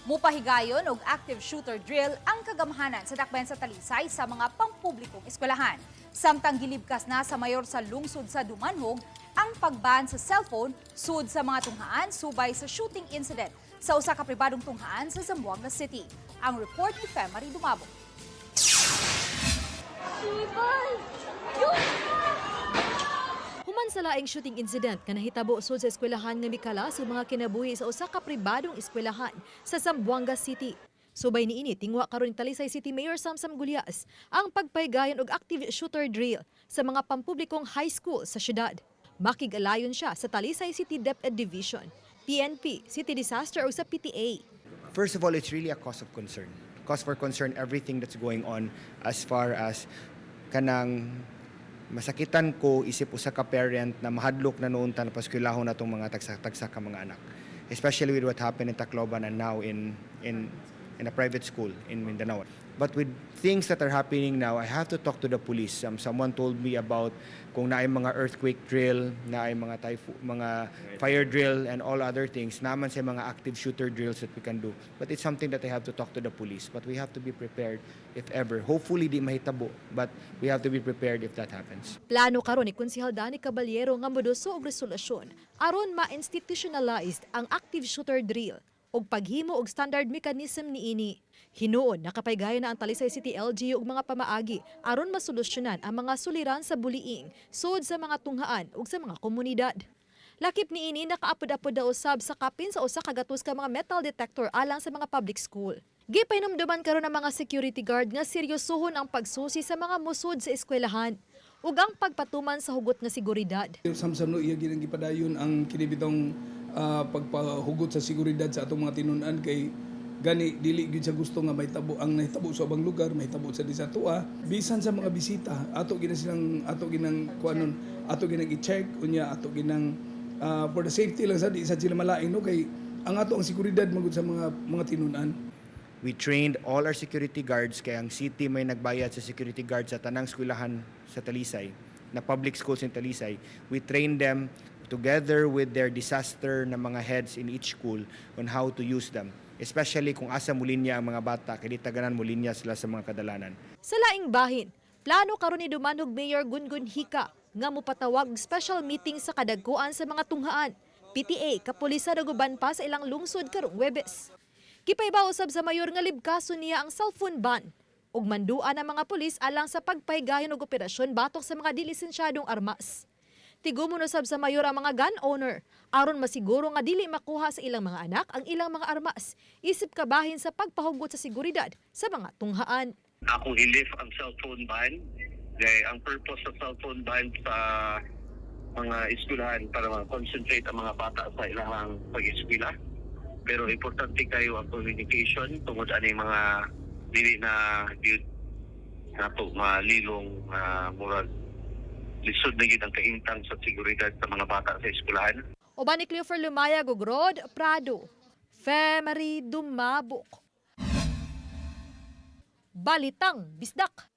Mupahigayon og active shooter drill ang kagamhanan sa dakbayan sa Talisay sa mga pampublikong eskwelahan. Samtang gilibkas na sa mayor sa lungsod sa Dumanjug ang pagban sa cellphone sud sa mga tunghaan subay sa shooting incident sa usa ka pribadong tunghaan sa Zamboanga City. Ang report ni Femary Dumabo. Human sa laing shooting incident nga nahitabo sud sa eskwelahan nga mikala sa mga kinabuhi sa usa ka pribadong eskwelahan sa Zamboanga City. Subay niini, tingwa karon ni Talisay City Mayor Samsam Gullas ang pagpahigayon og active shooter drill sa mga pampublikong high school sa syudad. Makig-alayon siya sa Talisay City DepEd Division, PNP, City Disaster o sa PTA. First of all, it's really a cause of concern. Cause for concern, everything that's going on as far as kanang masakitan ko isip usa ka parent na mahadlok na noon tan paskwelahon natong mga tagsa-tagsa ka mga anak. Especially with what happened in Tacloban and now in a private school in Mindanao. But with things that are happening now, I have to talk to the police. Someone told me about kung naay mga earthquake drill, naay mga typhoon, mga fire drill and all other things, naman sa mga active shooter drills that we can do. But it's something that I have to talk to the police. But we have to be prepared if ever. Hopefully di mahitabo, but we have to be prepared if that happens. Plano karon ni Konsehal Danny Caballero nga moduso og resolusyon aron ma-institutionalized ang active shooter drill ug paghimo og standard mechanism niini. Hinuon nakapahigayon na ang Talisay City LGU og mga pamaagi aron masolusyonan ang mga suliran sa bullying sud sa mga tunghaan ug sa mga komunidad. Lakip niini, nakaapod-apod na usab sa kapin sa 100 ka mga metal detector alang sa mga public school. Gipahinumduman karon ang mga security guard nga seryosohon ang pagsusi sa mga musud sa eskwelahan ug ang pagpatuman sa hugot nga seguridad. Samsam no, iya ginang gipadayon ang kini bitong pagpahugot sa seguridad sa atong mga tinun-an kay gani dili gyud sa gusto nga mahitabo ang nahitabo sa ubang lugar, mahitabo sa di sa atoa. Bisan sa mga bisita, ato gina silang ato ginang kuanon, ato ginang i-check unya ato ginang for the safety lang sa di sa sila malain no, kay ang ato ang seguridad magud sa mga tinun-an. We trained all our security guards kay ang city may nagbayad sa security guards sa tanang eskwelahan sa Talisay, na public schools in Talisay. We trained them together with their disaster na mga heads in each school on how to use them. Especially kung asa mulinya ang mga bata, kay di taganan mulinya sila sa mga kadalanan. Sa laing bahin, plano karon ni Dumanjug Mayor Gungun Hika nga mopatawag og special meeting sa kadagkuan sa mga tunghaan, PTA, kapulisan ug uban pa sa ilang lungsod karong Webes. Gipaibaw usab sa mayor nga libkason niya ang cellphone ban ug manduan ang mga pulis alang sa pagpahigayon og operasyon batok sa mga dilisensyadong armas. Tigumon usab sa mayor ang mga gun owner aron masiguro nga dili makuha sa ilang mga anak ang ilang mga armas isip kabahin sa pagpahugot sa seguridad sa mga tunghaan. Akong i-lift ang cellphone ban. Kay ang purpose sa cellphone ban sa mga eskwelahan para ma-concentrate ang mga bata sa ilang pag-eskwela. Pero importante kayo ang communication tungod ani mga dili na gyud nato malilong murag lisod na gyud ang kahimtang sa seguridad sa mga bata sa eskwelahan. Uban ni Cleofer Lumayag ug Rod Prado. Femary Dumabok. Balitang Bisdak.